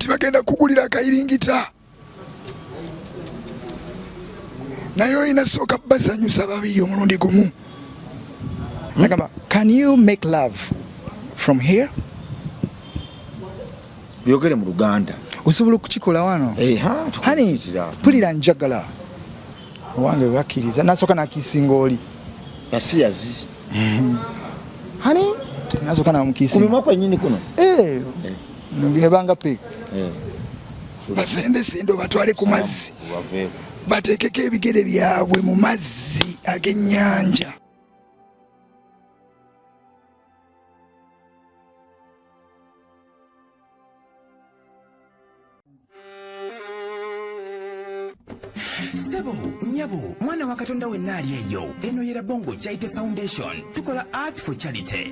Kati bagenda kugulira akayiringita, naye olina sooka basanyusa babiri omulundi gumu. Nagamba, "Can you make love from here?" Byogere mu Luganda. Osobola okukikola wano? Eh, ha, Hani, tukukiira. Mpulira njagala. Owange bakkiriza, nasooka nakisinga oli. Basiyazi. Hani, nasooka namukisinga. Kumimwa kwennyini kuno. Eh, ebanga pe. Eh. Basendesende obatwale ku mazzi. Baveeko. Bateekeko ebigere byabwe mu mazzi ag'ennyanja. Sebo, nyabo, mwana wa Katonda wenna ali eyo, eno ye Rabongo Charity Foundation. Tukola art for charity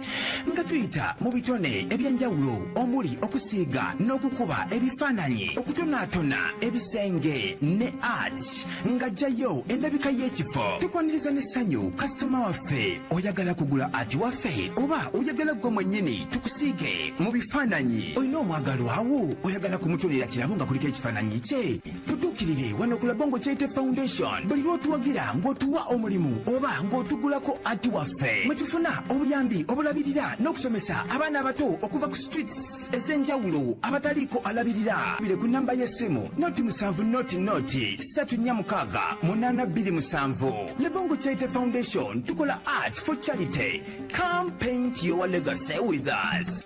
nga tuyita mu bitone ebyenjawulo omuli okusiiga n'okukuba ebifaananyi, okutonaatona ebisenge ne art ng'ajjayo endabika y'ekifo. Tukwaniriza n'essanyu kasitoma waffe. Oyagala kugula art waffe oba oyagala gwe mwennyini tukusiige mu bifaananyi? Olina omwagalwawo, oyagala kumutonera kirabo nga kuliko ekifaananyi kye? Tutuukirire wano ku Labongo Charity Foundation. Buli lw'otuwagira ng'otuwa omulimu oba ng'otugulako art waffe, mwe tufuna obuyambi obulabirira n'okusomesa abaana abato okuva ku streets ez'enjawulo abataliiko alabirira. Bire ku namba y'essimu 070 0 346 827. Lebongo Charity Foundation, tukola art for charity. Come paint your legacy with us.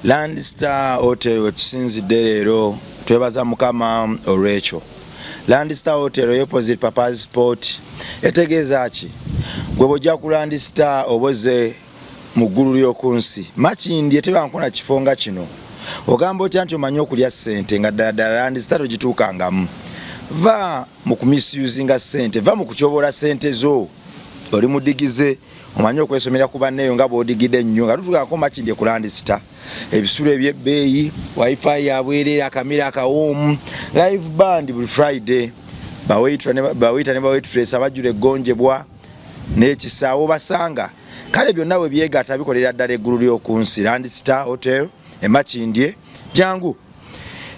Land Star Hotel wetusinzidde leero, twebaza Mukama olw'ekyo. Land Star Hotel opposite Papa's Sport etegeeza ki? Gwe bw'ojja ku Land Star oboze mu ggulu ly'oku nsi. Makindye tebankona kifo nga kino. Ogamba otya nti omanyi okulya ssente nga ddala ddala Land Star togituukangamu? Va mu kumisusinga ssente, va mu kutyoboola ssente zo. Oli mudigize, omanyi okwesomera ku banneeyo nga bw'odigidde ennyo nga tutuukako Makindye ku Land Star. Ebisulo eby'ebbeeyi, wifi yabwereere, akamira akawoomu, live band buli Friday, bawayita ne bawaitress abajjula eggonjebwa n'ekisaawo basanga. Kale byonna bwe byegatta bikolera ddala eggulu ly'oku nsi. Land Star Hotel emakindye, jangu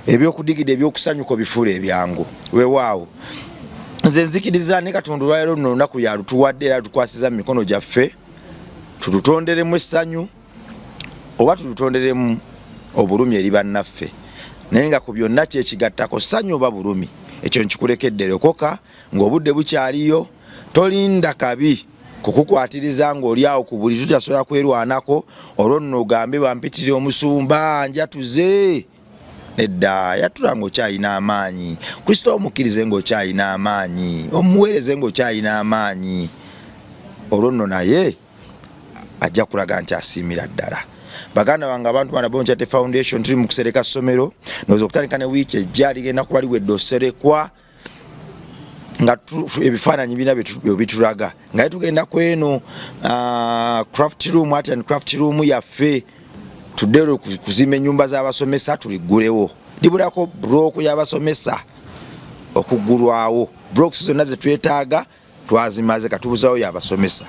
ebyokudigida, ebyokusanyuka obifuula ebyangu. Weewaawo nze nzikiriza ne Katonda olwaleero luno olunaku yalutuwadde era lutukwasiza mu mikono gyaffe, tulutonderemu essanyu oba tulutonderemu obulumi eri bannaffe. Naye nga ku byonna kyekigattako ssanyu oba bulumi, ekyo nkikulekedde. Lokoka ng'obudde bukyaliyo, tolinda kabi kukukwatiriza ng'oli awo ku buli tutasobola kwerwanako, olwo nno ogambe bampitirire omusumba njatuze. Nedda, yatula ng'okyalina amaanyi. Kristo omukkirize ng'okyalina amaanyi, omuweereze ng'okyalina amaanyi, olwo nno naye ajja kulaga nti asiimira ddala. Baganda bange, abantu bana Bonchate Foundation, tuli mu kusereka ssomero. Ndowooza okutandika ne wiiki ejja ligenda kuba liwedde oserekwa nga ebifaananyi bina bitulaga nga tugenda kweno craft room, art and craft room yaffe. Tuddeero kuzimba ennyumba z'abasomesa, tuliggulewo. Libulako block y'abasomesa okuggulwawo. Blocks zonna zetwetaaga twazimaze, katubuzawo y'abasomesa.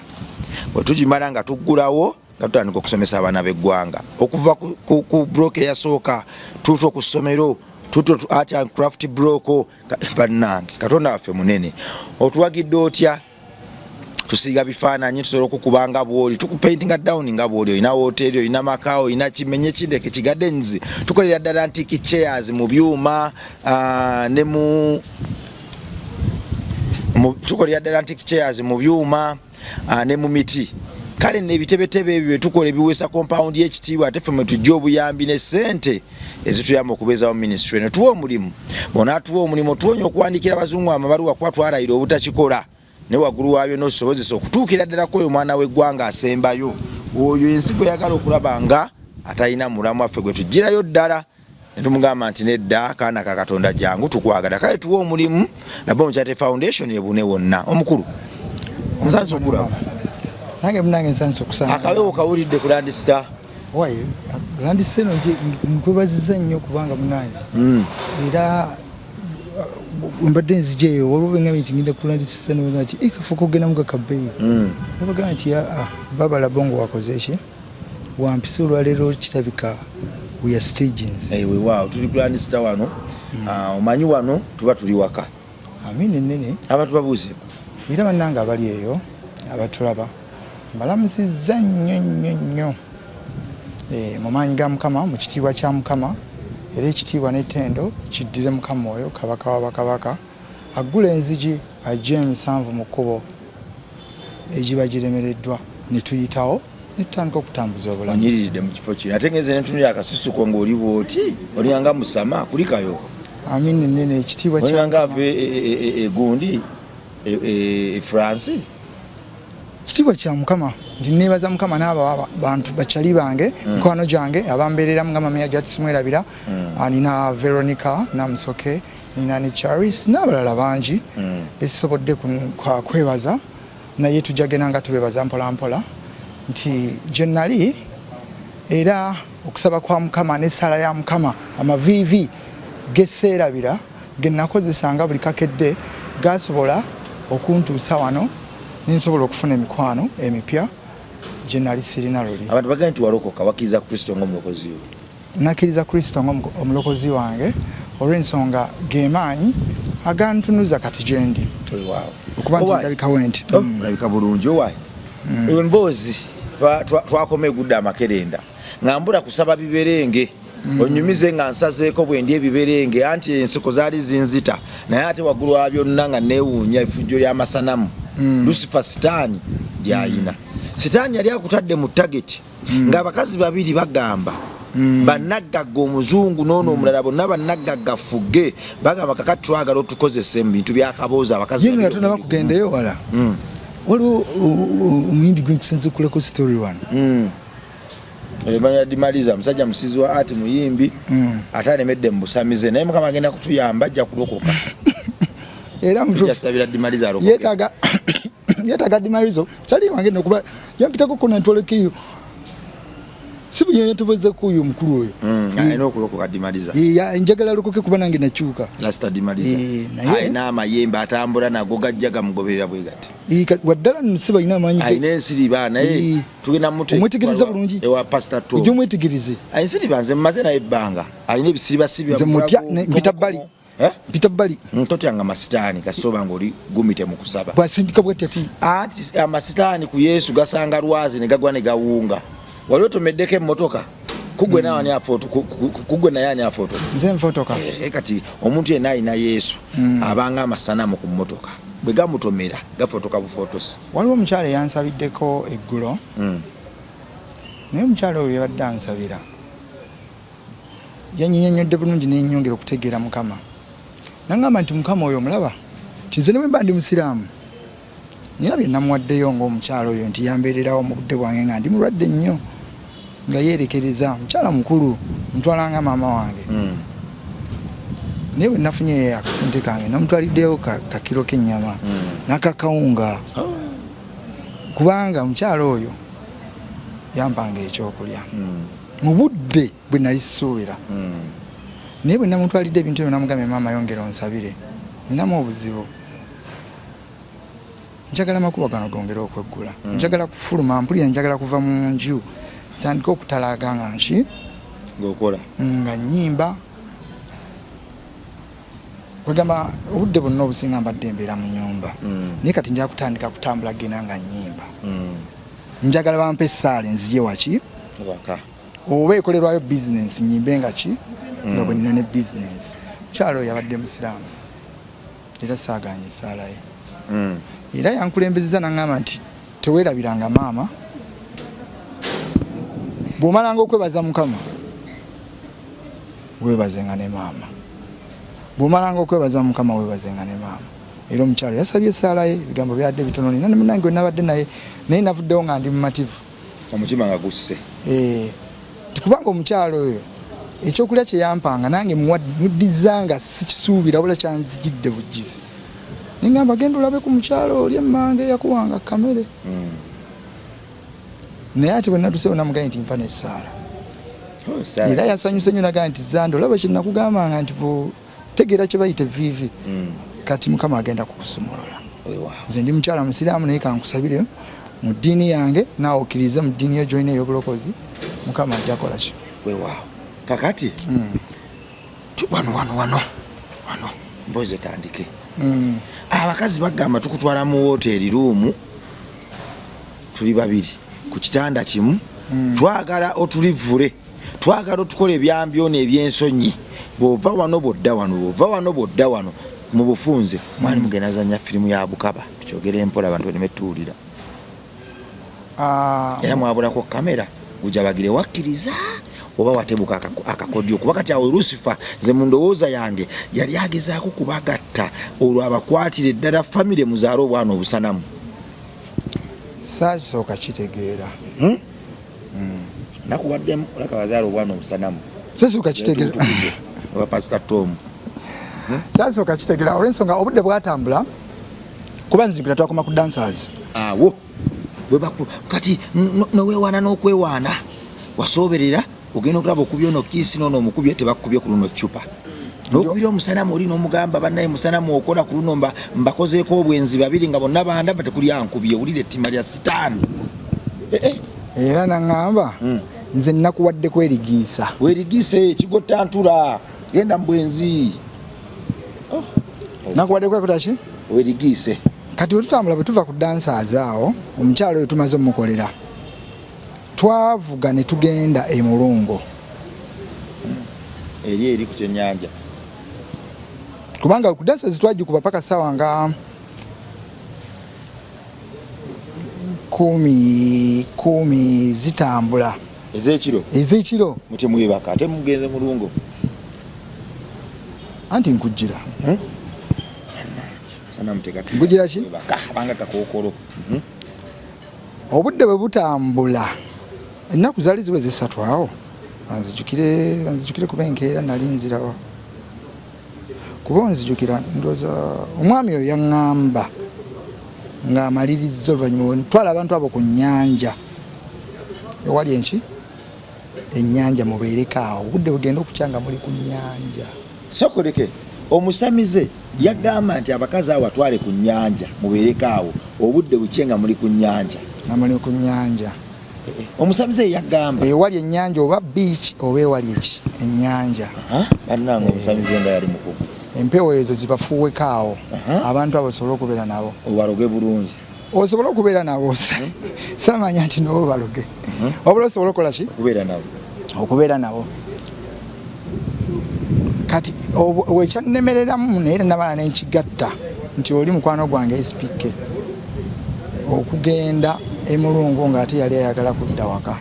Bwe tugimala nga tuggulawo, nga tutandika okusomesa abaana b'eggwanga okuva ku block eyasooka tuuta ku ssomero, tuto art and craft block. Bannange, Katonda waffe munene. Otuwagidde otya? Tusiiga bifaananyi, tusobola okukuba nga bwoli, tukupaintinga down nga bwoli. Olina woteeri, olina maka, olina kimenye kindeke kigardens, tukolera ddala antique chairs mu byuma ne mu tukolera ddala antique chairs mu byuma ne mu miti. Kale nebitebetebe ebyo byetukola ebiweesa compound y'ekitiibwa, ate ffe mwe tujja obuyambi ne ssente ezituyamba okubeezawo ministry eno. Tuwa omulimu, bonaatuwa omulimu, tuwonya okuwandiikira abazungu amabaluwa, kuba twalayira obutakikola. Ne waggulu waabyo n'osobozesa okutuukira ddala ku oyo omwana w'eggwanga asembayo, oyo ensi gwe yagala okulaba nga atalina mulamu waffe, gwe tugirayo ddala ne tumugamba nti nedda, kaana ka Katonda, jangu tukwagala. Kale tuwa omulimu, Nabo Charity Foundation ebune wonna. Omukulu, nsanyusa okulaba. Nange munange nsanyusa okusanga. Akawewo kawulidde ku Land Star. Waye Land Star eno nkwebaziza nnyo kubanga munange era mbadde nzija eyo, waliwo bengambye nti ngenda ku Land Star, nobagamba nti eh, kafuuka ogenda muga kabbeeyi. Nobagamba nti aa, baba Labongo wakoze ki wampisa olwaleero, kirabika. We are stagings. Eh, weewaawo tuli ku Land Star wano. Ah, omanyi wano tuba tuli waka. Amiina ennene. Abantu babuuzeeko. Era bannange abali eyo abatulaba mbalamusizza nnyo nnyo nnyo eh, mu maanyi ga Mukama, mu kitiibwa kya Mukama, era ekitiibwa n'ettendo kiddire Mukama oyo Kabaka wa bakabaka, aggula enzigi aggye emisanvu mu kkubo egiba giremereddwa ne tuyitawo ne tutandika okutambuza obulamu. Onyiriridde mu kifo kino ate ngenze nentunira akasusuko ng'oli bwoti olinganga musama kulikayo. Amiina ennene, ekitiibwa kya Olinganga ava egundi e France. Kitiibwa kya Mukama nti neebaza Mukama n'abo bantu bakyali bange, mikwano gyange abambeereramu nga Mami Hajat simwerabira, nina Veronica Namusoke, nina ne Charis n'abalala bangi besisobodde kwebaza, naye tujja genda nga tubebaza mpola mpola nti gye nali. Era okusaba kwa Mukama n'essaala ya Mukama, amaviivi geseerabira ge nakozesanga buli kakedde gasobola okuntuusa wano nensobola okufuna emikwano emipya gye nali sirina luli. Abantu bagambye nti walokoka, wakkiriza Kristo ng'omulokozi wo. Nakkiriza Kristo ng'omulokozi wange olw'ensonga ge maanyi agantunuza kati gye ndi. Okuba nti ndabikawo nti Oh, olabika bulungi owaayi. Emboozi twakoma egudde amakerenda nga mbula kusaba biberenge, onyumize nga nsazeeko bwe ndi ebiberenge, anti enseko zaali zinzita, naye ate waggulu wa byonna nga neewuunya effujjo ly'amasanamu Lusifa Sitaani lyayina. Sitaani yali akutadde mu target ng'abakazi babiri bagamba bannaggagga, omuzungu n'ono omulala, bonna bannaggagga fugge, bagamba kakati twagala otukozese mu bintu byakaboozi abakazi Yino babiri nga tonaba omulundi gumu. Kugendayo wala, waliwo omuyimbi gwe nkusenze okulako story wano. Emmanuel Dimaliza musajja musizi wa art, muyimbi, ate alemedde mu busamize, naye Mukama agenda kutuyamba, ajja kulokoka. Era mutuufu. Tujja Dimaliza alokoke. Yeetaaga Dimalizo kyali wange nokuba yampitako ko nantwalekeyo, si bwe yantobezeko oyo omukulu oyo. Alina okulokoka Dimaliza. Njagala alokoke kuba nange nakyuka. Lasta Dimaliza Eh, naye alina amayembe atambula nago, gajja gamugoberera bwe gati. Waddala nno si balina amaanyi Alina ensiriba naye tugenda Omwetegereza bulungi. Ewa Pastor Tom. Ojja omwetegereze. Ensiriba nze mmaze naye ebbanga, alina ebisiribasiriba. Nze mutya, mpita bbali. Eh? Mpita bbali. Totyanga masitaani kasita oba nga oli gumite mu kusaba. Bwasindika bwati ati Anti amasitaani ku Yesu gasanga lwazi ne gagwa ne gawunga. Wali otomeddeko emmotoka kugwe nawe ani afoto kugwe naye ani afoto? Nze nfotoka. Eh, kati omuntu yenna alina Yesu abanga amasanamu ku mmotoka, bwe gamutomera gafotoka bufotosi. Waliwo omukyala eyansabiddeko eggulo, naye omukyala oyo yabadde ansabira yanyinyonnyodde bulungi nenyongera okutegeera Mukama. Nangamba nti Mukama oyo omulaba nti nze ne bwe mba ndi musiraamu nina bye namuwaddeyo ng'omukyala oyo nti yambeererawo mu budde bwange nga ndi mulwadde nnyo, nga yeerekereza, mukyala mukulu ntwala nga maama wange, naye bwe nafunye akasente kange namutwaliddeyo kakiro k'ennyama n'akakawunga, kubanga omukyala oyo yampanga ekyokulya mu budde bwe nali sisuubira. Naye bwe namutwalidde ebintu ebyo namugambye, "Maama, yongera onsabire, ninamu obuzibu, njagala amakubo gano gongere okweggula, njagala kufuluma, mpulira njagala kuva mu nju ntandike okutalaaga nga nki Ng'okola. Nga nyimba." Kwegamba obudde bwonna obusinga mbadde mbeera mu nyumba, naye kati nja kutandika kutambula genda nga nyimba. Njagala bampe essaala enzije waki Waka. Oba ekolerwayo bizinensi, nyimbe nga ki nga bwe nina ne bizinensi. Mukyalo oyo yabadde musiraamu era saaganye essaala ye. Era yankulembezeza naŋŋamba nti teweerabiranga maama, bw'omalanga okwebaza Mukama weebazenga ne maama, bw'omalanga okwebaza Mukama weebazenga ne maama. Era omukyalo yasabye essaala ye, ebigambo byadde bitono, nina ne munnange we nabadde naye, naye navuddewo nga ndi mumativu. Omutima nga gusse. Eh, nti kubanga omukyalo oyo ekyokulya kye yampanga nange muddizza nga sikisuubira, wabula kyanzijidde bujjizi. Nengamba, "Genda olabe ku mukyalo oli emmanga eyakuwanga kamere." Naye ate bwe natusewo namugambye nti nfa n'essaala. Oh, essaala. Era yasanyuse nnyo nagamba nti, "Zanda, olaba kye nakugambanga nti bwotegeera kye bayita evviivi, kati Mukama agenda kukusumulula. Nze ndi mukyala musiraamu, naye kankusabire mu ddiini yange, naawe okkirize mu ddiini yo gyolina ey'obulokozi, Mukama ajja kola ki." Weewaawo. Kakati wano wano wano wano emboozi etandike. Abakazi bagamba tukutwala mu woteeri ruumu, tuli babiri ku kitanda kimu, twagala otulivule, twagala otukola ebyambyona ebyensonyi, bwova wano bwodda wano, bwova wano bwodda wano. Mu bufunze mwani mugenda zanya firimu ya bukaba, tukyogere empola abantu baleme tuwulira. Era mwabulako kamera gujabagire wakkiriza oba watebuka akakodyo, kuba kati awo Lucifer nze mu ndowooza yange yali agezaako kubagatta olwo abakwatire ddala famire muzaale obwana obusanamu. Saakisooka kitegeera. Nakuwaddemu olaka bazaala obwana obusanamu. Sasooka kitegeera. Oba Pastor Tom. Sasooka kitegeera olw'ensonga obudde bwatambula, kuba nzijukira twakoma ku dancers. Awo kati nowewaana n'okwewaana wasooberera ogenda okulaba okubya ono kiisi noono omukubye tebakubye ku luno cupa n'okubira omusanamu oli n'omugamba bannaye musanamu okola ku luno mbakozeeko obwenzi babiri nga bonna bandaba tekuli ankubye. Wulira ettima lya sitaani. Era naŋŋamba nze nakuwadde kwerigiisa. Werigiise ekigottantula genda mu bwenzi. Nakuwadde kwekola ki? Werigiise. Kati wetutambula bwe tuva ku dancers awo, omukyalo oyo tumaze omukolera, twavuga ne tugenda e Mulungo. Eri eri ku kyennyanja. Kubanga ku dancers twagikuba paka ssaawa nga 10 zitambula. Ez'ekiro? Ez'ekiro. Mutemwebaka ate mugenze Mulungo? Anti nkujjira. Nkujjira ki? Abanga kakookolo. Obudde bwe butambula, ennaku zaali ziweze 3 awo, anzijukire kuba enkeera nali nzirawa, kuba onzijukira ndowooza omwami oyo yaŋŋamba ng'amalirizza oluvannyuma twala abantu abo ku nnyanja ewali enki ennyanja mubeereko awo obudde bugenda okukya nga muli ku nnyanja. Sokoleke omusamize yagamba nti abakazi awo atwale ku nnyanja mubeereko awo obudde bukye nga muli ku nnyanja. Nga muli ku nnyanja. Omusamize yagamba ewali ennyanja oba beach oba ewali eki ennyanja. Bannange omusamize nga yali mukugu. Empewo ezo zibafuuweko awo abantu abo osobole okubeera nabo. Obaloge bulungi. Osobola okubeera nabo. Samanya nti nabo baloge. Wabula osobola okukola ki? Okubeera nabo. Okubeera nabo. Kati wekyannemereramu naye nabala nenkigatta nti oli mukwano gwange SPK okugenda e Mulungu ng'ate yali ayagala kudda waka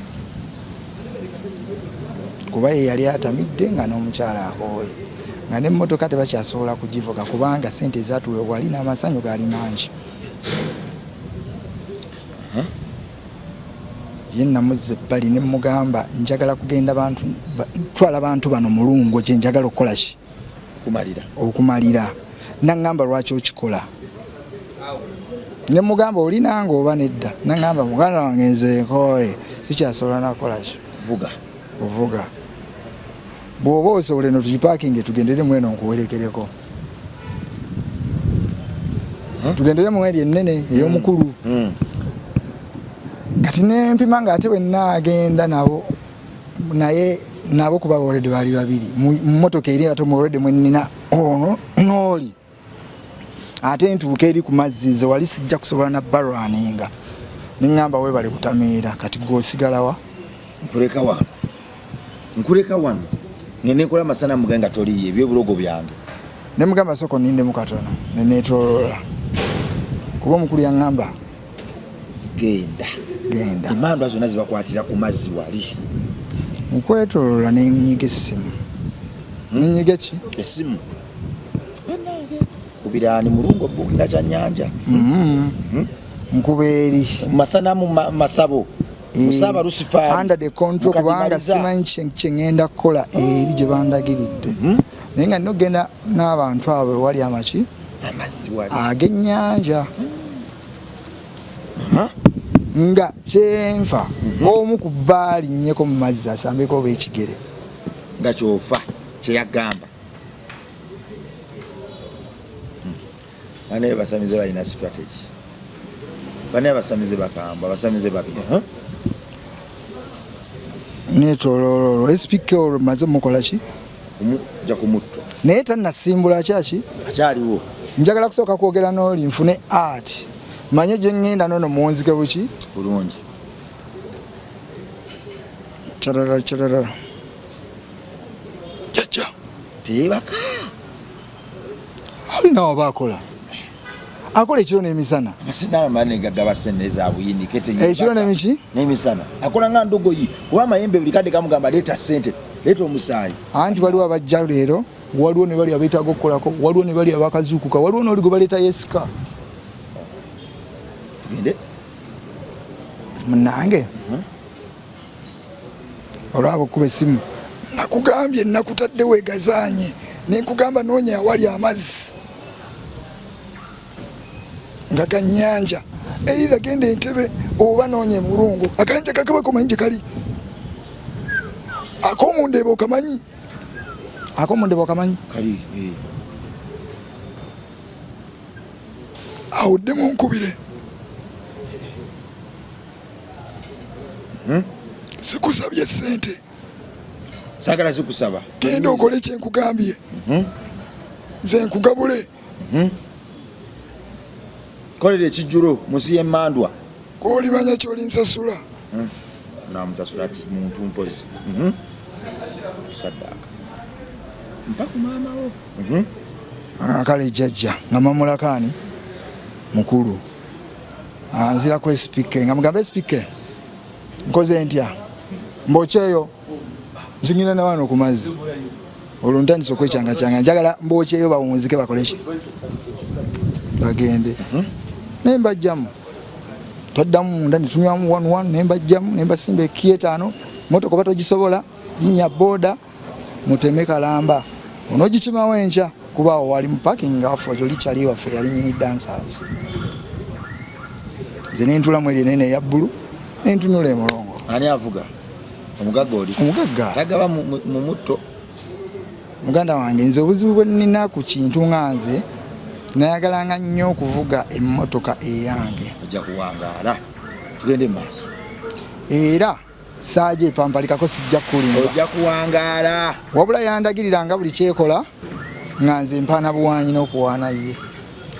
kuba ye yali atamidde nga n'omukyala akooye nga n'emmotoka tebakyasobola kugivuga kubanga ssente ezatuweebwa wali n'amasanyu gaali mangi. Ye namuzza ebbali ne mugamba njagala kugenda bantu twala bantu bano Mulungu gye njagala okukola ki? Okumalira. Okumalira. Naŋŋamba lwaki okikola? Ne mugamba oli nange oba nedda? Naŋŋamba muganda wange nze nkooye sikyasobola nakola ki? Kuvuga. Kuvuga. Bw'oba osobola eno tugipaakinge tugenderemu eno nkuwerekereko. Tugenderemu eri ennene ey'omukulu. Kati nempima ng'ate bwe nnaagenda nabo naye nabo kuba already baali babiri mu mmotoka eri ate already mwe nnina ono n'oli ate ntuuka eri ku mazzi nze wali sijja kusobola na balwaninga ne ŋŋamba weebale kutamiira kati gwe osigalawa. Nkuleka wano. Nkuleka wano. Ngende nkola amasanamu gange nga toliiyo ebyobulogo byange. Ne mugamba sooka onnindemu katono ne neetooloola kuba omukulu yaŋŋamba genda. Genda. Emmandwa zonna zibakwatira ku mazzi wali. Nkwetooloola ne nnyiga essimu. Ne nnyiga ki? Essimu. Kubiraani Mulungu obuukinga kya nnyanja. Nkuba eri. Masanamu masabo. Musaba Lucifer. Under the control kubanga simanyi kye ŋŋenda kukola eri gye bandagiridde. Naye nga nina okugenda n'abantu abo ewali amaki? Amazzi wali. Ag'ennyanja. Nga kyenfa omu ku baali nnyeko mu mazzi asambeko oba ekigere. Nga kyofa kye yagamba. Bane basamize balina strategy. Bane abasamize bakamba, abasamize babi. Netolololo SPK olwo maze mukola ki? Ja kumutto. Naye tannasimbula kyaki? Akyaliwo. Njagala kusooka kwogera n'oli nfune art. Manye gye ŋŋenda nono muwunzike buki? Bulungi. Kyalala kyalala. Jajja. Teyebaka. Alina waba akola. Akola ekiro n'emisana. Ekiro n'emiki? N'emisana. Akola nga ndogoyi kuba amayembe buli kadde kamugamba leeta ssente leeta omusaayi. Anti waliwo abajja leero, waliwo ne bali abeetaaga okukolako, waliwo ne bali abakazuukuka, waliwo n'oli gwe baleeta yesika. Tugende. Munnange. Olwaba okukuba essimu nakugambye nakutadde wegazaanye nenkugamba noonya awali amazzi nga ganyanja either genda Entebbe oba noonya emulungu akayinja kakabako manyi gyekali akomundeeba okamanyi akomundeeba okamanyi kali eh. Awo ddemu nkubire. Sikusabye sente. Sagala zikusaba. Genda okole kyenkugambye. Nze nkugabule. Kolera ekijjulo mu nsi y'emmandwa. Kolimanya kyolinsasula. Namusasula ki muntu mpozi. Saddaaka. Mpa ku maama wo. Kale jjajja nga mamulakaani mukulu. Nzira ku SPK nga mugambe SPK nkoze ntya mbokyeyo nzingina na wano ku mazzi olwo ntandise okwecyangacyanga njagala mbokyeyo bawunzike bakoleki bagende naye mbajjamu twaddamu munda netunywamu one one naye mbajjamu naye mbasimba ekiya etaano motoka oba togisobola linnya boda muteme kalamba onogikimawo enkya kuba awo wali mu parking nga waffe oli kyali waffe yali nyini dancers nze nentulamu eri enene eya bbulu nentunula emulongo. Ani avuga? Omugagga oli? Omugagga. Tagaba mu mutto. Muganda wange nze obuzibu bwe nnina ku kintu nga nze nayagalanga nnyo okuvuga emmotoka eyange. Ojja kuwangaala. Tugende mu maaso. Era saaje epampalikako sijja kukulimba. Ojja kuwangaala. Wabula yandagirira nga buli kyekola nga nze mpaana buwanyi n'okuwaana ye.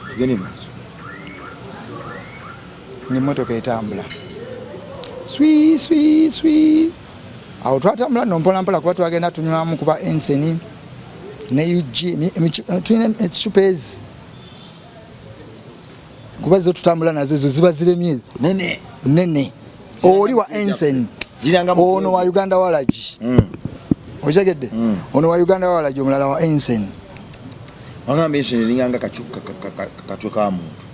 Tugende mu maaso. Ng'emmotoka etambula. Swi swi swi. Awo twatambula nno mpola mpola kuba twagenda tunywamu kuba enseni ne UG tulina ecupa ezi kuba zo tutambula nazo ezo ziba ziremye nene nene. Oli wa enseni ono wa Uganda walagi. Okitegedde? Ono wa Uganda walagi omulala wa enseni. Wangamba enseni eringanga katwe ka muntu.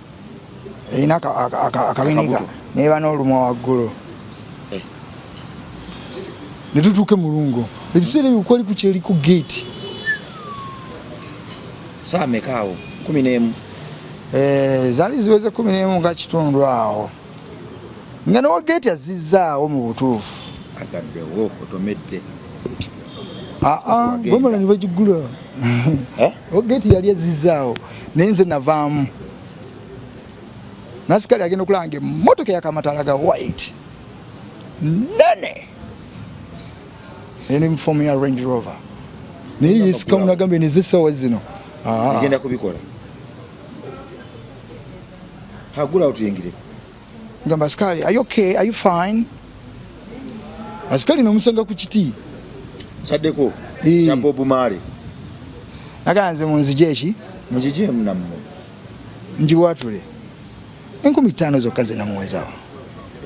Erina akabinika neba n'olumwa waggulu. Ne tutuuka Mulungo. Ebiseera ebyo kwali kukyali ku gate. Saa meka awo? 11. Zaali ziweze 11 nga kitundu awo. Nga ne wa gate azizzaawo mu butuufu. Agaddewo otomedde. Bamala ne bagigula. Wa gate yali azizzaawo naye nze navaamu. N'asikali agenda okulaba ng'emmotoka ey'akamataala ga white nene uniform ya Range Rover naye yesikamu nagambye neze essaawa zino. Egenda kubikola. Agulawo tuyingire. Ngamba asikali, are you okay? Are you fine? Asikali nomusanga ku kiti. Saddeko. Kya Bob Marley. Nagamba nze munzije eki? Munzije nammwe. Njiwatule. 5,000 zokka ze namuwezawo.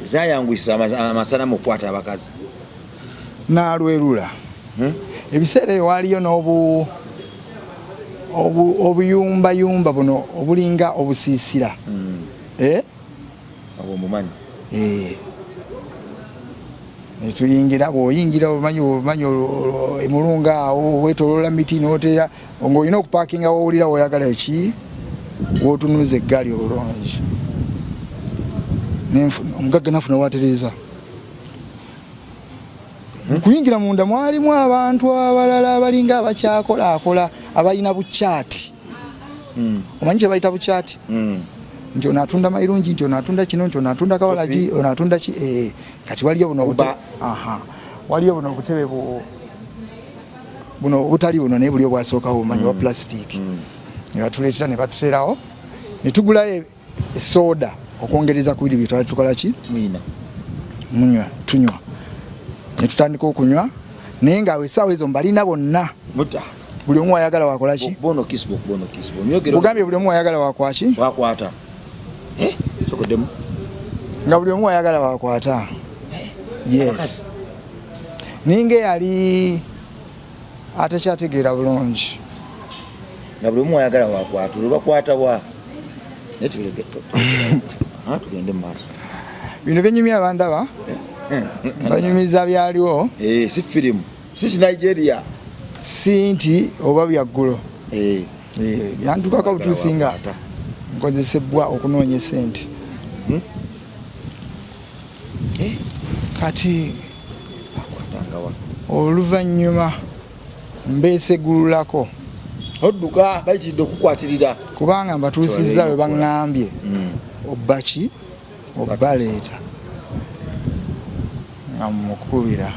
Zayanguyisa amasanamu okukwata abakazi. N'alwerula. Ebiseera ebyo waaliyo obuyumbayumba buno obulinga obusiisira. Obwo omumanyi? Netuyingira, bw'oyingira omanyi emulunga awo weetooloola miti n'oteera ng'olina okupaakinga w'owulira w'oyagala eki w'otunuza eggaali obulungi. Omugagga nafuna watereeza. Mu kuyingira munda mwalimu abantu abalala abalinga abakyakolaakola abalina bukyati. Omanyi kye bayita bukyati? Nti ono atunda mayirungi, nti ono atunda kino, nti ono atunda kawalagi, ono atunda ki, kati waliyo buno Kuba. Aha. Waliyo buno obutebe buno obutali buno, naye buli obwasookawo obumanyi bwa plastic. Ne batuleetera ne batuteerawo, ne tugulayo esoda okwongereza ku biri bye twali tukola ki, Mwina. Munywa, tunywa, ne tutandika okunywa, naye nga essaawa ezo mbalina bonna. Muta. Buli omu ayagala wakola ki. Bono kisbo, bono kisbo. Nyogero. Kugambye buli omu ayagala wakwaki. Wakwata. Eh? Sokodemu. Nga buli omu ayagala wakwata. Yes, ninga eyali atakyategeera bulungi. Nga buli omu ayagala wakwata. Olwo bakwata wa? Naye tulege. Ah, tugende mu maaso. Bino byenyumya, abandaba banyumiza byaliwo. Eh, si firimu. Si Nigeria. Si nti oba byaggulo. Eh. Eh, byantukako butuusi nga Wakwata. nkozesebwa okunoonya esente. Eh, Kati bakwatanga wa? Oluvannyuma mbeesegululako. Odduka bayitiridde okukwatirira. Kubanga mbatuusizza we baŋŋambye obbaki obbaleeta, nga mukubira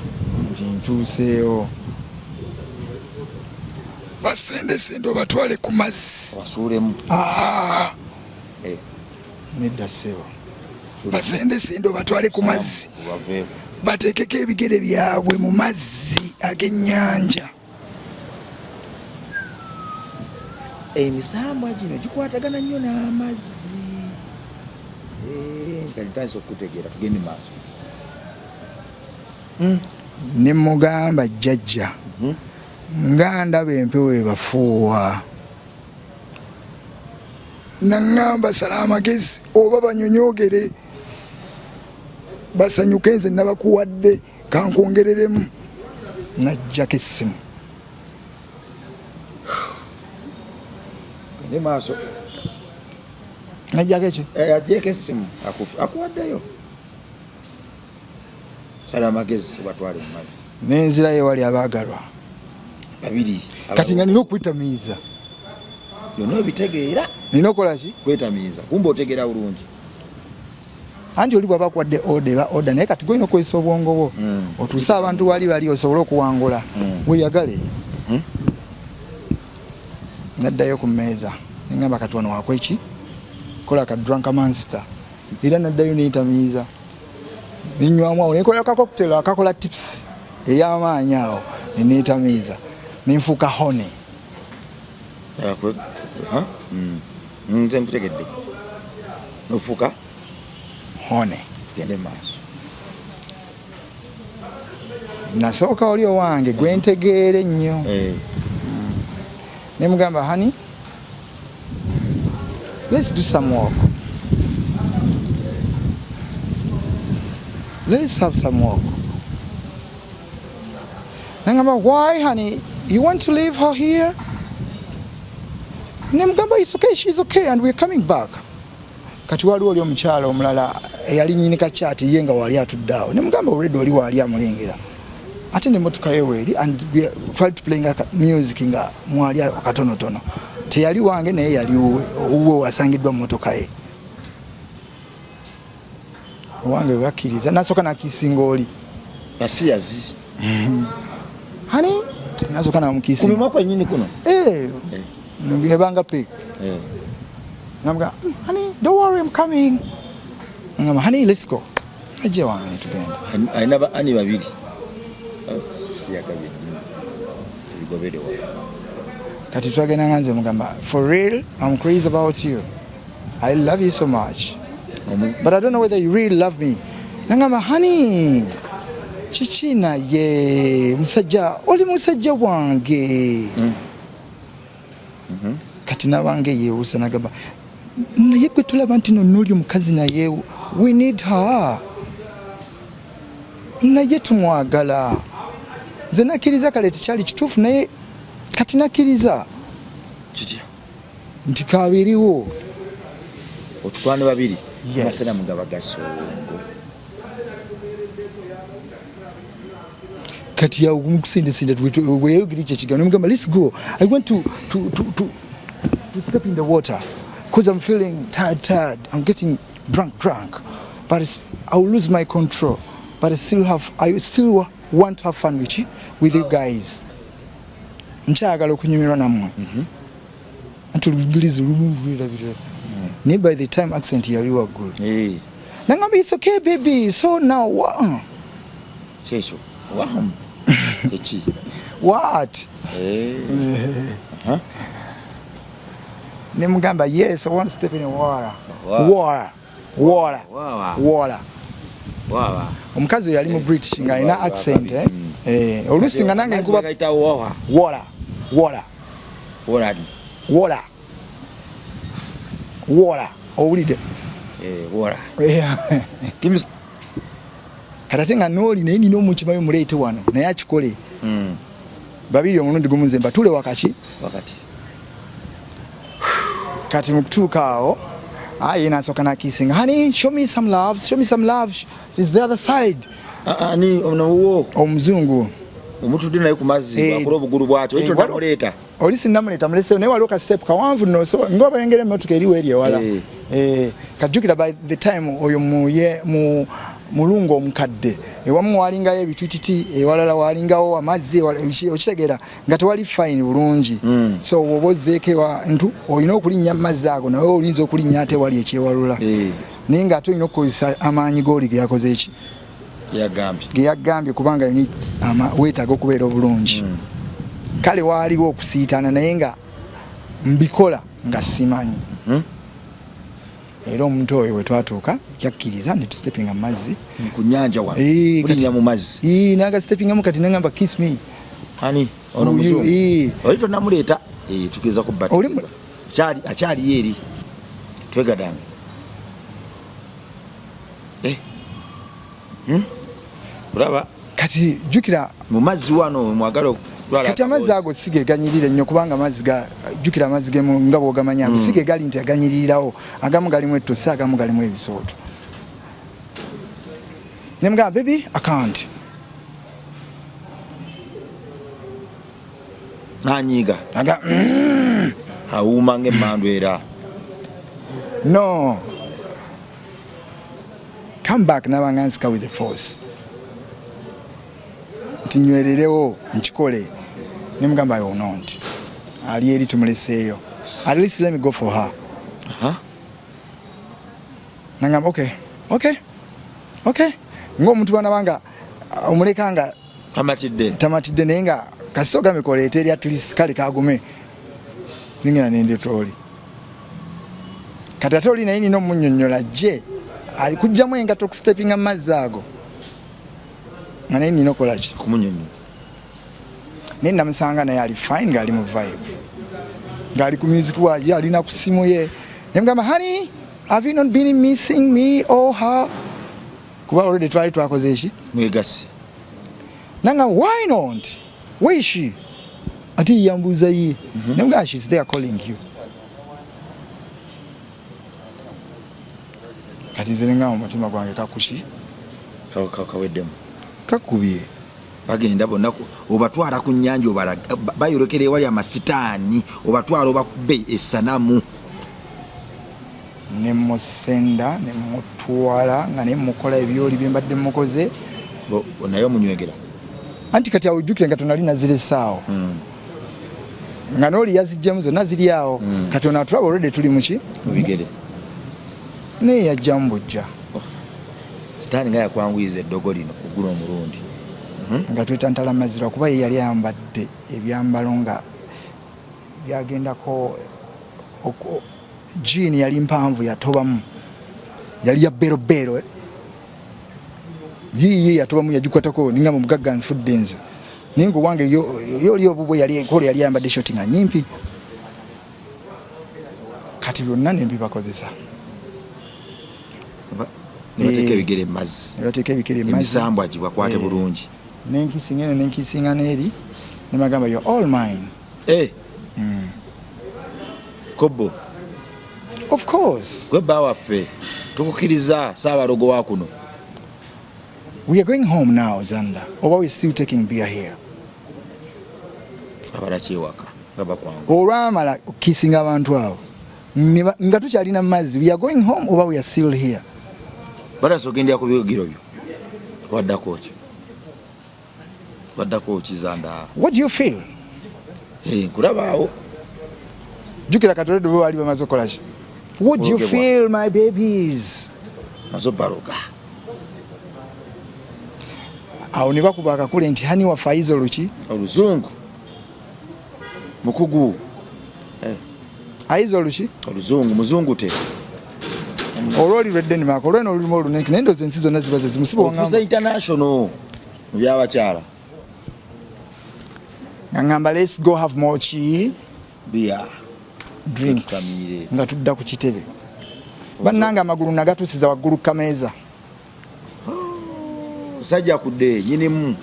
nti ntuuseewo, basendesende obatwale ku mazzi. Basuulemu. Ah! Eh. Nedda ssebo, basendesende obatwale ku mazzi. Baveeko. Bateekeko ebigere byabwe mu mazzi ag'ennyanja. Emisambwa gino gikwatagana nnyo n'amazzi. Eh, kati ntandise okutegeera, tugende maaso. Ne mugamba, jjajja, nga ndaba empewo ebafuuwa. Naŋŋamba, sala amagezi oba banyonyogere basanyuke, nze nabakuwadde, kankwongereremu. Najjako essimu. Gende maaso. Najjako eki? Eh, agyeko essimu, akuwaddeyo, sala amagezi obatwale mu mazzi. Nenzirayo ewali abaagalwa. Babiri. Kati nga nina okwetamiiza. Byonna obitegeera. Nina okukola ki? Kwetamiiza, kumba otegeera bulungi. Anti oli bwaba akuwadde order, eba order, naye kati gwolina okukozesa obwongo bwo otuuse abantu wali bali osobole okuwangula. Weyagale. Naddayo ku mmeeza, neŋŋamba, kati wano wakweki kola ka drunk monster. Era naddayo nentamiiza, nenywamu awo, nekola ka cocktail akakola tips ey'amaanyi awo, nenetamiiza, nenfuuka horny. Eh, ha? Nze nkutegedde, nofuuka horny. Gende maaso. Nasooka oli owange gwentegeera ennyo. Eh, Nemugamba, honey, let's do some work, let's have some work. Nangamba, why honey, you want to leave her here? Nemugamba, it's okay, she's okay and we're coming back. Kati waliwo oli omukyala omulala eyali nyini kakyati, ye nga wali atudde awo. Nemugamba, already oli waali amulengera, ate nemotoka ye weeri, and twali tuplayinga music nga mwali akatonotono. Teyali wange, naye yali wuwe, owuwe wasangiddwa mu motoka ye. Owange webakkiriza, nasooka nakisinga oli. Basiyazi. Honey, nasooka namukisinga. Kumimwa kwennyini kuno. Eh, ebanga pe. Eh. Namuga, honey, don't worry, I'm coming. Ngamba, honey, let's go. Ajje wange netugenda. Alina ba ani babiri. Oh, siyagabye tubigobere wa. Kati twagenda nga nze mugamba, for real, I'm crazy about you, I love you so much, but I don't know whether you really love me. Nangamba, honey, kiki naye musajja, oli musajja wange. Kati nabange yewusa, nagamba, naye gwe tulaba nti no noli omukazi, naye we need her, naye tumwagala. Nze nakkiriza, kale tekyali kituufu, naye kati nakkiriza. Kitya? Nti kabiriwo. Otutwane babiri. Yes. Amasanamu gaba gasongo. Kati yawo kumukusindasinda bweyayogera ekyo ekigambo, nemugamba, let's go, I want to step in the water because I'm feeling tired, tired, I'm getting drunk, drunk, but I will lose my control, but I still want to have fun with you, with you guys. Nkyagala okunyumirwa nammwe. Anti olugirizi olumu lwerabira. Naye by the time accent yali waggulu. Nangamba, "It's okay, baby. So now what?" Kyekyo wamu kyeki? What? Nemugamba, "Yes, I want to step in the water." Water. Water. Wawa. Water. Wawa. Omukazi oyo yali mu British nga alina accent, eh? Eh, oluusi nga nange nkuba Bagayita wawa. Water. Water. Water. Water. Water. Owulidde? Water. Yeah. Give Kati ate nga nooli naye nina omukimayo, muleete wano naye akikole. Babiri omulundi gumu, nze mbatule wakaki. Wakati. Kati mu kutuuka awo, aye nasooka nakisinga, "Honey, show me some love, show me some love. It's the other side." Ani ono wo? Omuzungu. Omutudde naye ku mazzi. Akula obugulu bwatyo ekyo. Namuleeta. Oli sinnamuleeta, muleseyo, naye waliwo ka step kawanvu nno, so nga obalengera emmotoka eriwo eri ewala. Eh, kajjukira by the time oyo muye mu mulungu omukadde, ewamu walingayo ebitutiti, ewalala walingawo amazzi, okitegeera nga tewali fine bulungi. So woba ozzeeko ewa ntu olina okulinnya mu mazzi ago, naye oyinza okulinnya ate wali ekyewalula. Naye ng'ate olina okukozesa amaanyi g'oli ge yakoze eki Yagambye. Ge yagambye, kubanga you need weetaaga okubeera obulungi. Kale waaliwo okusiitaana, naye nga mbikola nga simanyi. Era omuntu oyo bwe twatuuka yakkiriza ne tusitepinga mu mazzi. Ku nyanja wano? Eh. Kulinnya mu mazzi? Ii, naga stepingamu, kati nangamba, "Kiss me." Ani ono? Oyo, Muzungu? eh. Oli tonamuleeta. Eh, tugeza ku Oli akyali akyaliyo eri twegadange. Eh. Olaba. Kati jjukira mu mazzi wano mwagala okutwala. Kati amazzi ago si ge ganyirira ennyo, kubanga amazzi ga jjukira amazzi gemu nga bw'ogamanyi ago si ge gali nti aganyirirawo, agamu galimu ettosi, agamu galimu ebisooto. Ne mugamba, "Baby, I can't." Nanyiiga? Aga Awuuma ng'emmandu era. No, come back. Nabanga nsika with the force nti nywererewo nkikole. Nemugamba, "I will not. Ali eri tumuleseeyo. At least let me go for her." Nangamba, Okay." Ng'omuntu banabanga omuleka nga Amatidde. Tamatidde, naye nga kasita ogambe koleeta eri, at least kale kagume. Ningenda nendeta oli. Kati ate oli naye nina omunyonyola gye ali kujjamu engato okusitepinga mu mazzi ago, nga naye nina okola ki? Kumunyonyola. Naye namusanga naye ali fine, ng'ali mu vibe, ng'ali ku music waye, alina ku simu ye. Nemugamba, "Honey, have you not been missing me or her?" Kuba already twali twakoze eki? Mwegasi. Nanga, "Why not? Where is she?" Ate yambuuza ye. Nemugamba, "She's there calling you." Kati nze nengamba mu mutima gwange, kakuki? Kaweddemu. Kakubye. Bagenda bonna obatwala ku nnyanja, obalaga bayolekera ewali amasitaani, obatwala obakube esanamu. Nemusenda nemutwala nga nemukola ebyoli bye mbadde mukoze. Naye omunywegera? Anti kati awo ojjukire nga tonali naziresaawo, nga nooli yazijjamu zonna ziri awo. Kati ono atulaba olwedde tuli muki? Mu bigere. Naye yajjamu bujja. Sitaani nga yakwanguyiza eddogo lino kugula omulundi. Nga twetantala mazzi, lwakuba ye yali ayambadde ebyambalo nga byagendako jean yali mpanvu, yatobamu, yali ya berobero, eh. Yiye yatobamu, yagikwatako ningamba, "Omugagga nfudde nze." Naye nga owange yo oli obubwe yali enkolo, yali ayambadde shoti nga nyimpi. Kati byonna nembibakozesa. Nebateeka Eh. ebigere mu mazzi. Nebateeka ebigere mu mazzi. Emisambwa gibakwate. Eh. Bulungi. Nenkisinga eno, nenkisinga n'eri, nemagamba, "You're all mine." Eh. Kobo. Of course. Gwe bba waffe, tukukiriza saabalogo wa kuno. We are going home now, Zanda, or we still taking beer here? Abalakyewaka nga bakwangu. Olwamala okukisinga abantu abo, nga tukyalina mu mazzi, "We are going home oba we are still here?" Batasa ogendera ku bigiro byo, waddako ki? Baddako kizanda. What do you feel? Hey, nkulabaawo. Jjukira kati already bo baali bamaze okukola ki? What do you feel my babies? Maze baloga. Awo ne bakuba akakule nti hani waffe ayize oluki? Oluzungu. Mukugu. Eh. Ayize oluki? Oluzungu, muzungu te. Olwoli lwe Denmark, olweno olulimu olunenke, naye ndowooza ensi zonna ziba zezimu. Siba wangamba. Ofuze international mu by'abakyala. Nga ngamba let's go have more ki? Beer. Drinks. Nga tudda ku kitebe. Bannange amagulu nagatuusiza waggulu ku kameeza. Sajja kudde nyinimu.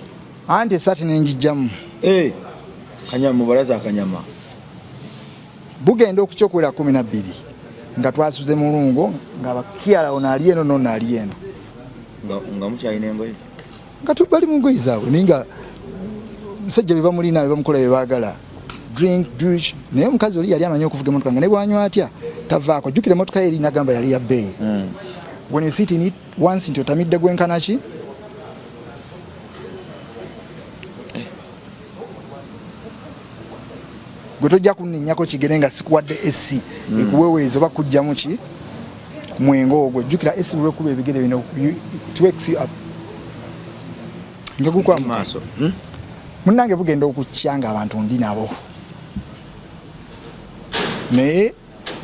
Anti esaati ne ngijjamu. Eh, kanyama mubalaza akanyama. Bugenda okukya okuwera 12 nga twasuze mulungo nga bakiala ono ali eno nono ali eno. Nga mukyalina engoye? Nga bali mu ngoye zaabwe naye nga musajja be bamulina be bamukola bye baagala. Drink, drink. Naye omukazi oli yali amanyi okuvuga emotoka nga ne bwanywa atya tavaako. Jjukira emotoka ye eri nagamba yali ya bbeeyi. When you sit in it once nti otamidde gwenkana ki? Gwe tojja kunninnyako kigere nga sikuwadde AC ekuweweeza oba kujjamu ki mwenge ogwo. Jjukira AC lwekuba ebigere bino, it wakes you up. Nga gukwa maaso. Munnange bugenda okukya nga abantu ndi nabo. Naye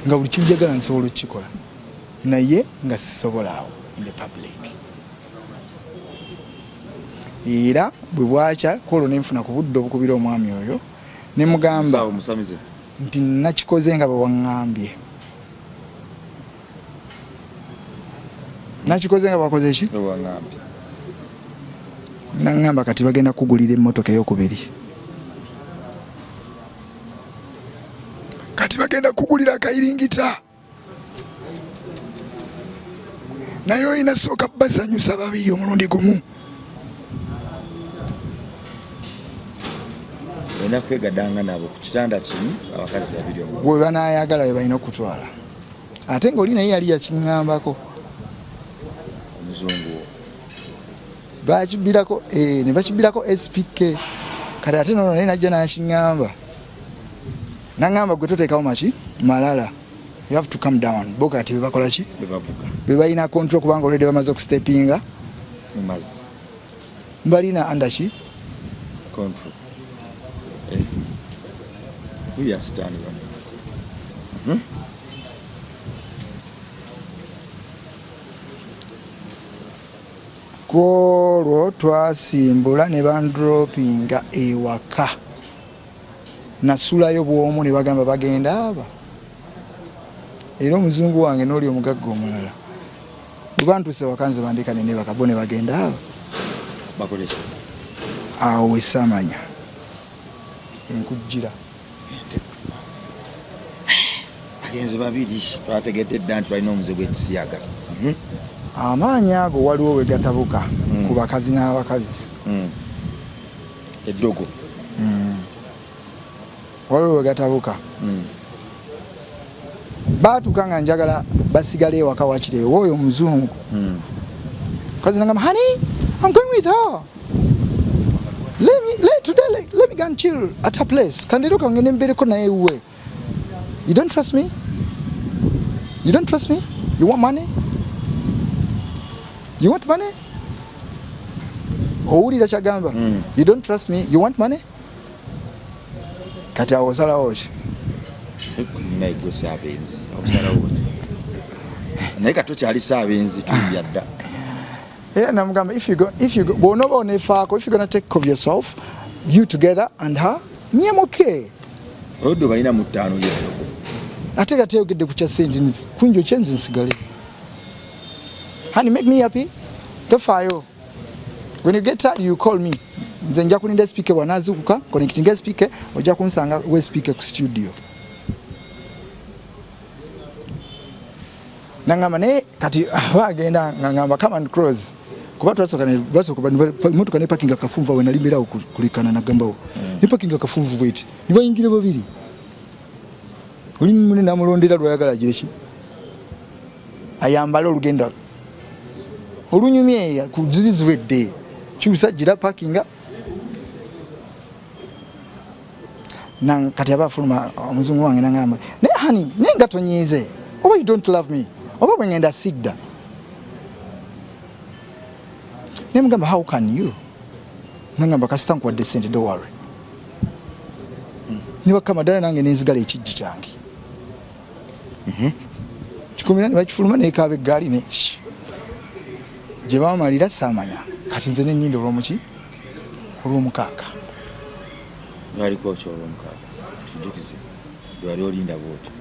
nga buli kinjagala nsobola okukikola. Naye nga sisobola awo in the public. Era bwe bwakya kwolwo ne nfuna ku budde obukubira omwami oyo ne mugamba nti nakikoze nga bwe waŋŋambye. Nakikoze nga bwakoze ki? Naŋŋamba kati bagenda kugulira emmotoka ey'okubiri. Kati bagenda kugulira akayiringita. Naye olina sooka basanyusa babiri omulundi gumu. Olina kwegadanga nabo ku kitanda kimu abakazi babiri omulundi. Bwe banaayagala bwe balina okutwala. Ate ng'oli naye yali yakiŋŋambako. Omuzungu wo. Bakibbirako, ne bakibbirako SPK. Kati ate nono naye najja n'akiŋŋamba. N'aŋŋamba gwe toteekawo maki malala. You have to come down. Bo kati be bakola ki? Be bavuga. Be balina control kubanga already bamaze okustepinga. Mu mazzi. Balina under ki? Control. Uyu asitaani bano. Kwolwo twasimbula ne bandropinga ewaka. Nasulayo bw'omu ne bagamba bagenda aba. Era omuzungu wange n'oli omugagga omulala. Bwe bantuuse waka nze bandeka ne neebaka bo ne bagenda aba. Bakole ki? Awo we saamanya. Nkujjira. Bagenzi babiri twategedde dda nti balina omuze gw'ekisiyaga. Amaanyi ago waliwo we gatabuka ku bakazi n'abakazi. Eddogo. Waliwo we gatabuka. Baatuuka nga njagala basigale ewaka wakiri ewa oyo omuzungu. Mukazi n'agamba, honey, I'm going with her. Let me, let, today, let, let me go and chill at her place. Kandiro kangende mbereko naye ewuwe. You don't trust me? You don't trust me? You want money? You want money? Owulira kyagamba? You don't trust me? You want money? Kati awo osalawo ki? Naye gwe saabenzi, osalawo ki? Naye kati tokyali saabenzi, tulya dda. Era namugamba, if you go, if you go, bw'onooba oneefaako, if you're going to take care of yourself, you together and her, nye okay. Oludde balina mu ttaano ly'eddogo. Ate kati ayogedde ku kya ssente, kunjo kye nze nsigale. Honey, make me happy. Tofaayo. When you get tired, you call me. Nze nja kulinda speaker bw'anaazuukuka, connecting speaker, ojja kunsanga we speaker ku studio. Nangamba naye kati aba agenda nga ngamba come and cross. Kuba twasooka ne basooka motoka ne parking akafunvu awo nali mbeerawo kulikana nagambawo. Ne parking akafunvu bweti. Ne bayingira babiri. Oli mune namulondera lwayagala agire ki? Ayambale olugendo olunyumye ku ziri ziwedde. Kyusa gira parkinga. Kati aba afuluma omuzungu wange nangamba, naye honey, naye nga tonyiize, oba you don't love me, oba bwe ngenda sidda. Nemugamba, "How can you?" Nangamba, "Kasita nkuwadde sente, don't worry." Nibakama ddala nange nenzigala ekijji kyange kikumira, nebakifuluma, nekaaba eggaali ne gye bamalira saamanya. Kati nze neninda olwomuki, olwomukaaga. Lwaliko ki olwomukaaga? Tujukize lwali olinda bwoti.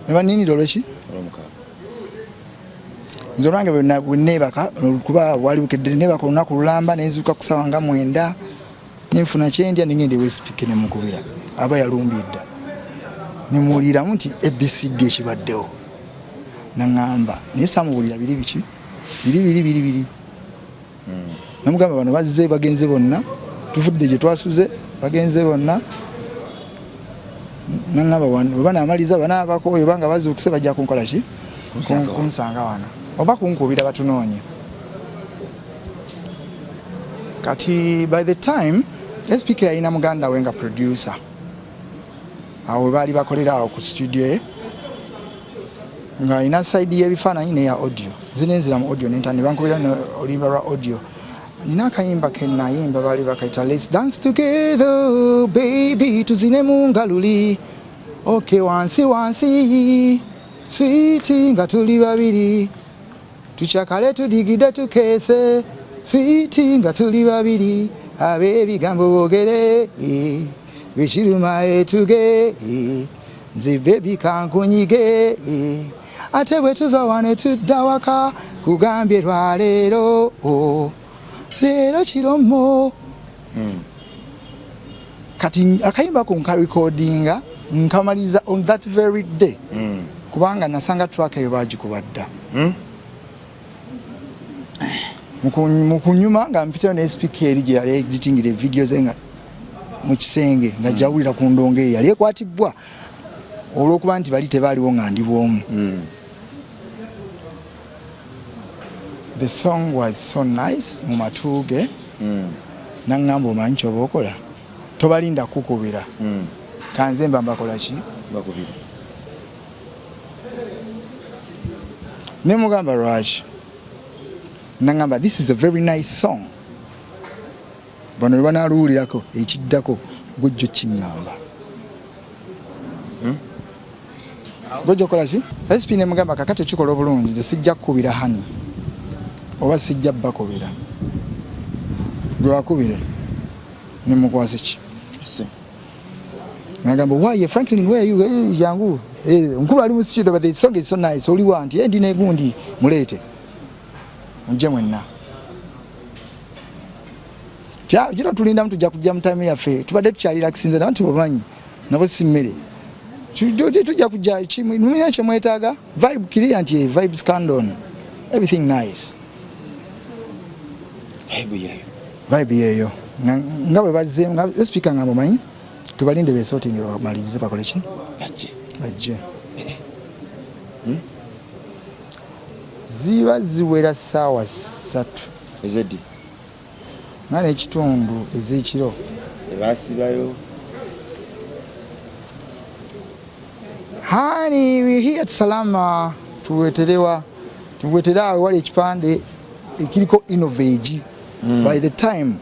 Nebaninira olweki? Olwomukaaga. Nze olwange bwe neebaka, kuba wali bukedde, neebaka olunaku lulamba, nenzuuka kusawa nga 9, nenfuna kyendya, nengenda ewa SPK, nemukubira, aba yalumbye dda, nemuwuliramu nti ABCD ekibaddewo. Naŋŋamba, naye samuwulira biri biki, biri biri biri biri. Namugamba, bano bazze bagenze bonna, tuvudde gye twasuze, bagenze bonna. Naŋŋamba, bwe banaamaliza banaabako oyo banga bazuukuse, bajja kunkola ki? Kunsanga wano. Kunsanga wano oba kunkubira batunoonye. Kati by the time SPK yalina muganda we nga producer awo we baali bakolera awo ku studio ye, ng'alina side y'ebifaananyi neya audio. Nze nenzira mu audio, nenta ne bankubira oluyimba lwa audio. Nina akayimba ke nayimba, baali bakayita "Let's Dance Together Baby", tuzine mu ngaluli, okay, wansi wansi sweet, nga tuli babiri, tukyakale, tudigide, tukeese sweet, nga tuli babiri, ab'ebigambo boogere bikiruma etuge, nze baby kankunyige, ate bwe tuva wano tudda waka, kugambye lwaleero, oh, leero kiromo. Kati akayimba ko nkarekodinga, nkamaliriza on that very day, kubanga nasanga track eyo bagikuba dda. Mu kunyuma nga mpitayo ne SPK eri gye yali editingira evidiyo ze, nga mu kisenge nga jawulira ku ndongo eyo yali ekwatibwa, olw'okuba nti bali tebaaliwo nga ndi bwomu. The song was so nice mu matu ge. Naŋŋamba, "Omanyi kyoba okola, tobalinda kukubira, kanze mba mbakola ki." Bakubira. Ne mugamba, "Lwaki?" Naŋŋamba, "This is a very nice song, bano bwe banaaluwulirako, ekiddako gujjo kiŋŋamba gojja okola ki." SP ne mugamba, "Kakati ekikola obulungi, nze sijja kukubira honey, oba sijja bakubira, gwe bakubire." Nemukwasa ki? Essimu. Nagamba, "Why Franklin, where are you? Eh, jangu. Eh, nkulu ali mu studio, but the song is so nice. Oli wa?" Nti, "Eh, ndi negundi." "Muleete mujje mwenna." Kira tulindamu, tujja kujja mu time yaffe, tubadde tukyalirakisinze naye nti omanyi nabo si mmere. Tujja kujja mulina kyemwetaaga, vibe clear, nti eh, vibes candon, everything nice. Vibe yeeyo. Vibe yeeyo. Nga bwe bazze nga speaker nga mumanyi, tubalinde besortinge, bamalirize, bakole ki? Bajje. Bajje. Ziba ziwera ssaawa 3 Ezeddi? Nga n'ekitundu ez'ekiro. Ebasibayo. "Honey, we here at Salama, tuweterewa, tuwetere awo wali ekipande ekiriko Innovage." By the time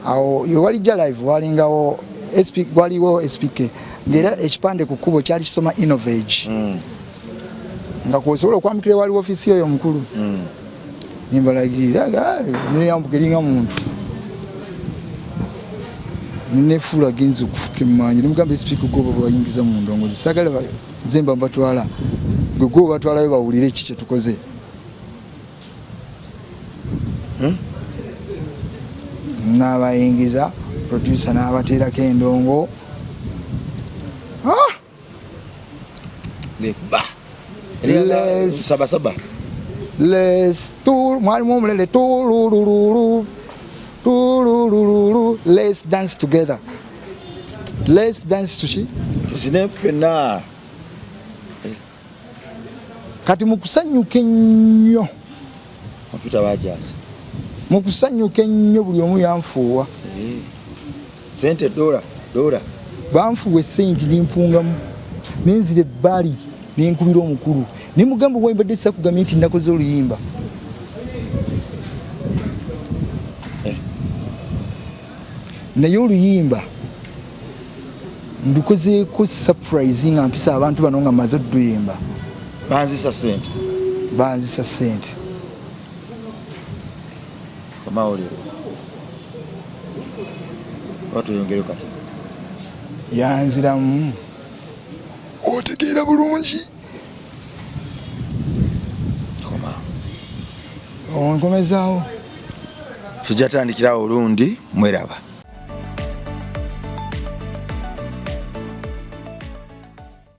awo wali ja live, walingawo SP, waliwo SPK, ng'era ekipande ku kkubo kyali kisoma Innovage, nga kwosobola okwambukira waliwo ofiisi yoyo omukulu. Nimbalagirira, neyambuka eringa muntu, nefuula genza okufuka emmanju. Nemugamba, "SP, goba bayingiza mu ndongo, sagala nze mba mbatwala, gwe gwe batwalayo bawulire ki kyetukoze." N'abayingiza, producer n'abateerako endongo. Ah! Ngekuba. Sabasaba. Let's tu mwalimu omulele tululululu tululululu, let's dance together, let's dance tuki. Tuzine ffenna. Kati mu kusanyuka ennyo, Kompyuta bagyasa. Mu kusanyuka ennyo, buli omu yanfuuwa. Sente dola. Dola. Banfuwa esente nempungamu nenzira ebbali nenkubira omukulu nemugamba owayi mbadde sakugamye nti nakoze oluyimba. Naye oluyimba ndukozeeko surprise nga mpisa abantu bano nga maze oduyimba. Banzisa sente. Banzisa sente. Amawulire. Oba tuyongereyo kati. Yanziramu. Otegeera bulungi. Koma. Onkomezaawo. Tujja tandikirawo olundi mweraba.